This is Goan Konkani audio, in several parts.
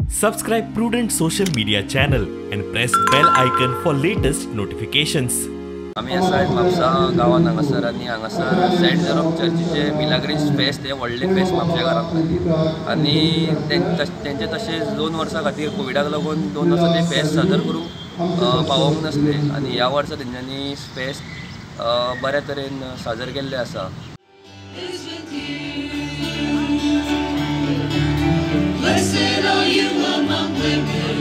Subscribe Prudent social media channel and press bell icon for latest notifications. आमी आसा म्हापसा गांवांत हांगासर आनी हांगासर सेंट जेरोम चर्चीचे मिलाग्रीस फेस्त हें व्हडलें फेस्त म्हापशा घरांत आनी तेंचे तशेंच 2 वर्सां खातीर कोविडाक लागून 2 वर्सां ते फेस्त सादर करूंक पावोंक नासले आनी ह्या वर्सा तेंच्यांनी फेस्त बऱ्या तरेन सादर केल्लें आसा. Blessed are you among women,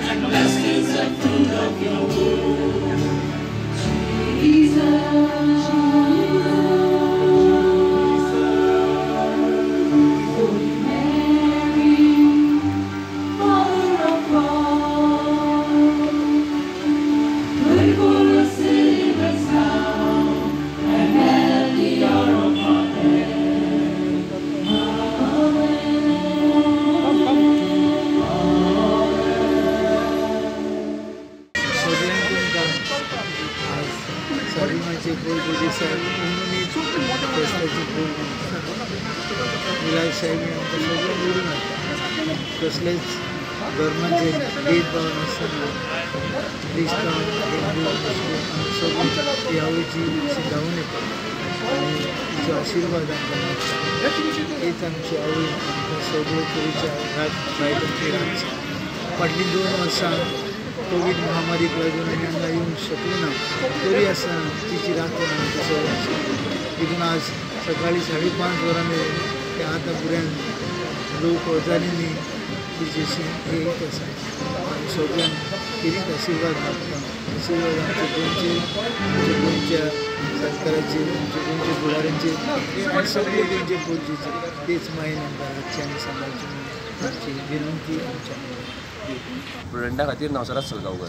and blessed is the fruit of your womb, Jesus. Holy Mary, Mother of God, pray for us sinners now, and at the hour of our death. Amen. सगळ्यांचे बोल साहेब फेस्ताची बोल मिलाद साहेब आमकां सगळें निवडून हाडटा. कसलेच धर्माचे भेदभाव नासतना क्रिस्तांव हिंदू मुस्लीम आमी सगळीं ही आवयची धांवून येता आनी तिचो आशिर्वाद आमकां मेळटा. हीच आमची आवय आमकां सगळे तरेच्या रात आमची रातची. फाटलीं 2 वर्सां कोवीड महामारीक लागून आमी हांगा येवंक शकले ना, तरी आसतना तिची राखण आमकां सगळ्यांची. देखून आज सकाळी 5:30 वरां मेरेन ते आतां भुरग्यांक लोक हजारांनी तिची येत आसा. आमी सगळ्यांक तिरीच आशिर्वाद मागता. आशिर्वाद आमच्या गोंयचे, आमच्या गोंयच्या सरकाराचे, आमच्या गोंयच्या फुडाऱ्यांचे आनी सगळे गोंयचे पोर्जेचे तेच मायेन आमकां राखचे आनी सांबाळचे म्हणून आमची विनंती आमच्या प्रुडंटा खातीर नवसराज सलगांवकर.